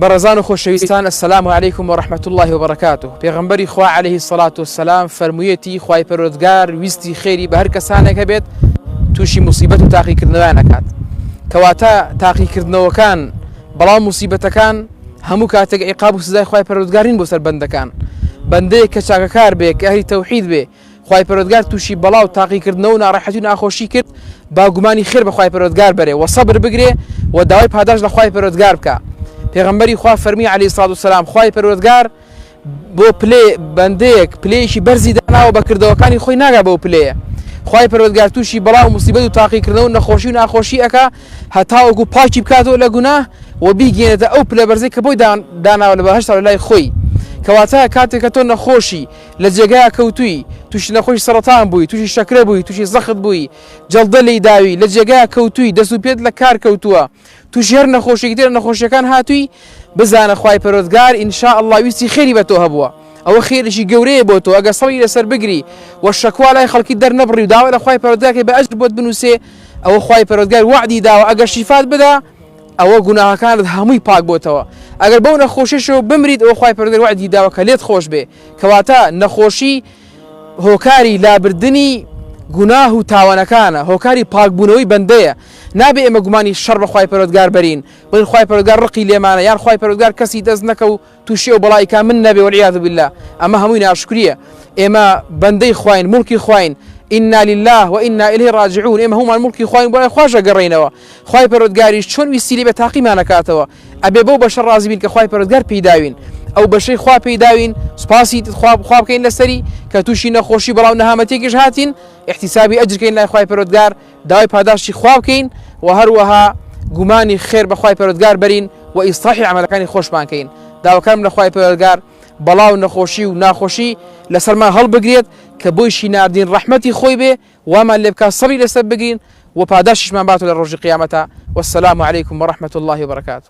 بەڕێزان و خۆشەویستان السلام علیکم و رحمة اللە و بەرەکاته پێغەمبەری خوا علیه الصلاة والسلام فەرموویەتی خوای پەروەردگار ویستی خێری بە هەر کەسانێک هەبێت تووشی موسیبەت و تاقیکردنەوەیان ئەکات کەواتە تاقیکردنەوەکان بەڵام موسیبەتەکان هەموو کاتێک عیقاب و سزای خوای پەروەردگار نین بۆ سەر بەندەکان بەندەیەک کە چاکەکار بێ کە ئەهلی تەوحید بێ خوای پەروەردگار تووشی بەڵا و تاقیکردنەوە و ناڕەحەتی و ناخۆشی کرد با گومانی خێر بە خوای پەروەردگار بەرێ و سەبر بگرێ و داوای پاداشت لە خوای پەروەردگار بکا پێغەمبەری خوا فەرمی عەلەیهی سڵات وسەلام خوای پەروەردگار بۆ پلێ بەندەیەک پلەیەکی بەرزی داناوە بە کردەوەکانی خۆی ناگا بەو پلەیە خوای پەروەردگار تووشی بەڵا و موسیبەت و تاقیکردنەوە و نەخۆشی و ناخۆشی ئەکا هەتاوەکو پاکی بکاتەوە لە گوناه و بیگەێنێتە ئەو پلە بەرزەی کە بۆی داناوە لە بەهەشتا لە لای خۆی کەواتە کاتێک کە تۆ نەخۆشی لە جێگایا کەوتووی، تووشی نەخۆشی سەڕەتان بووی، تووشی شەکرە بووی، تووشی زەخت بووی، جەڵدە لێی داوی، لە جێگایا کەوتووی، دەست و پێت لە کار کەوتووە، تووشی هەر نەخۆشیەکی تر لە نەخۆشیەکان هاتووی، بزانە خوای پەروەردگار ان شاء اللە ویستی خێری بە تۆ هەبووە، ئەوە خێرێکی گەورەیە بۆ تۆ ئەگەر سەبری لەسەر بگری و شەکوا لای خەڵکی دەرنەبڕی و داوا لە خوای پەروەردگار کەی بە ئەجر بۆت بنووسێ، ئەوە خوای پەروەردگار وەعدی داوە ئەگەر شیفات بدا، ئەوە گوناهەکانت هەمووی پاک بۆتەوە ئەگەر بەو نەخۆشیشەوە بمریت ئەوە خوای پەروەردگار وەعدی داوە کە لێت خۆش بێ کەواتە نەخۆشی هۆکاری لابردنی گوناه و تاوانەکانە هۆکاری پاکبوونەوەی بەندەیە نابێ ئێمە گومانی شەڕ بە خوای پەروەردگار بەرین بڵێین خوای پەروەردگار ڕقی لێمانە یان خوای پەروەردگار کەسی دەست نەکەو توشی ئەو بەڵای کا من نەبێ والعیاذ باللە ئەمە هەمووی ناشکریە ئێمە بەندەی خواین موڵکی خواین انا لله و انا الیه راجعون ئێمە هەموومان موڵکی خواین بۆ لای خواش ئەگەڕێینەوە خوای پەروەردگاریش چۆن ویستی لێ بێ تاقیمان ئەکاتەوە ئەبێ بەو بەشە ڕازی بین کە خوای پەروەردگار پێی داوین ئەو بەشەی خوا پێی داوین سوپاسی خوا خوا بکەین لەسەری کە تووشی نەخۆشی بەڵام نەهامەتێکیش هاتین احتسابی ئەجر کەین لای خوای پەروەردگار داوای پاداشتی خوا بکەین و هەروەها گومانی خێر بە خوای پەروەردگار بەرین و ئیسڵاحی عەمەلەکانی خۆشمان کەین داواکارم لە خوای پەروەردگار بەڵا و نەخۆشی و ناخۆشی لەسەرمان هەڵبگرێت کە بۆیشی ناردین ڕەحمەتی خۆی بێ وامان لێ بکات سەبری لەسەر بگرین و پاداشتیشمان باتەوە لە ڕۆژی قیامەتا والسلام علیکم ورحمة اللە وبرکاته.